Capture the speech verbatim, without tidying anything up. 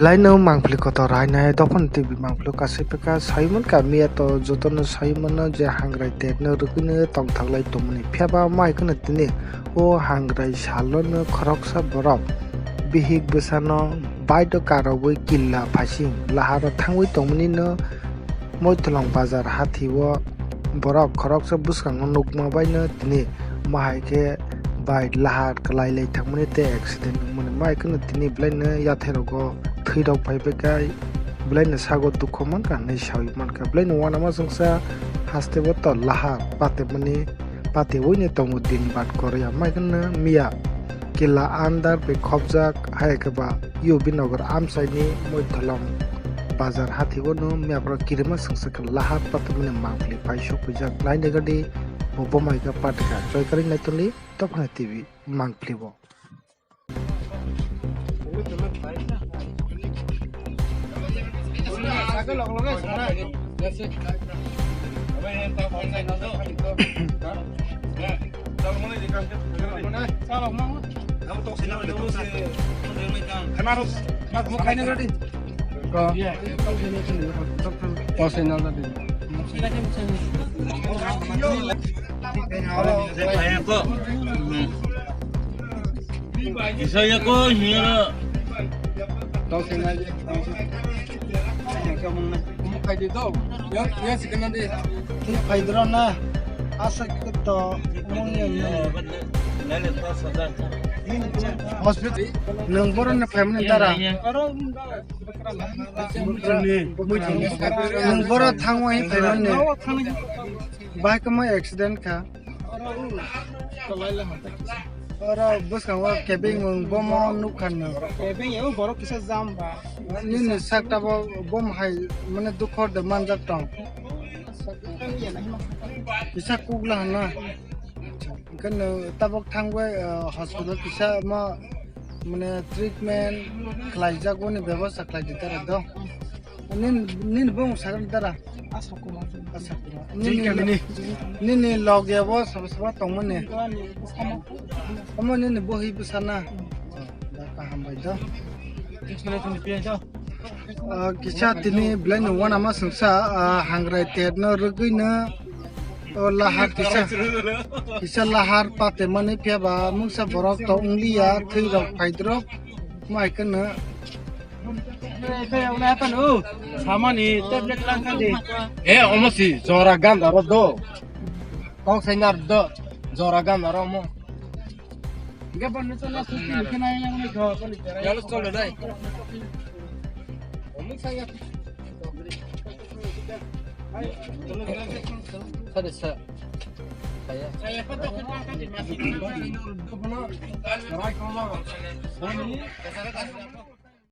Laino mangpili kotor rainai dophano tei mangpili kasui peka saiman ka miya to jotono saiman no je hangrai tet no rwgwino tongthaklai tongmani. Phiya ba mai kheno tini o hangrai salo no khoroksa borok bihik bwsano bike o karogwi killa phaising laharo thangwi tongmani no Moitholong bazar hathi o borok khoroksa bwskango nukma baino tini mahai khe bike lahar kwlai lai thangmani tei accident wngmani. Mai kheno tini belaino yathai rogo thwi rok phaibai kha, belaino sago dukhu mankha hinwi sawi mankha. Belaino uanama chwngsa haste bo to lahar patemani, patewino tongo din bat korya. Mai kheno miya killa under bai khopjak, hai khe ba U B Nagar amchaini Moitholong bazar hathi o no miya phoro kirima swngsa khe lahar patemani mangpili pai sok pijak. Naina gadi bo bomai kha patka choi kwrwi naituli Dophani T V mangpili bo. Isaya ko hira. Tau sing nai. Kamu kai di tau. Ya, ya, sekarang di. Ini kai dulu na. Asa kita mungkin. Hospital. Nang boron na family dara. Nang boron thangwa hi family. Bai kama accident kha. Oro bwskango kebeng wng bomo nukha no. Kebeng wng borok kisa jam ba. Nini sak tabok bom hai mane dukhor de manjak tong. Kisa kukla hana. Hwnkhe no tabok thangbai, ah, hospital kisa ma mane treatment khlaijak boni bebosta khlai di tara do. Nini, nini bung sakni dara? Asa Kumar. Asa Kumar. Nini, nini loge bo sabo sabo tongmani. Omo nini bohi bwsana. Da kaham bai do. Ah, kisa tini belai no wana ma sungsa, ah, hangrai tet no rwgwi no, o lahar kisa, kisa lahar pate mani phiya ba mungsa borok to wngliya, thwi rok phai drop mai khe no. Samani tablet lang kha di. E, omo si jora ganda ro do. Kok sai nar do. Jora ganda ro omo. Gaban ni to na kuki kena yang ni kho. Yalo cholo nai. Omo sai ya. Sare sa. Saya. Saya pa to kena kha di masi. Rai koma.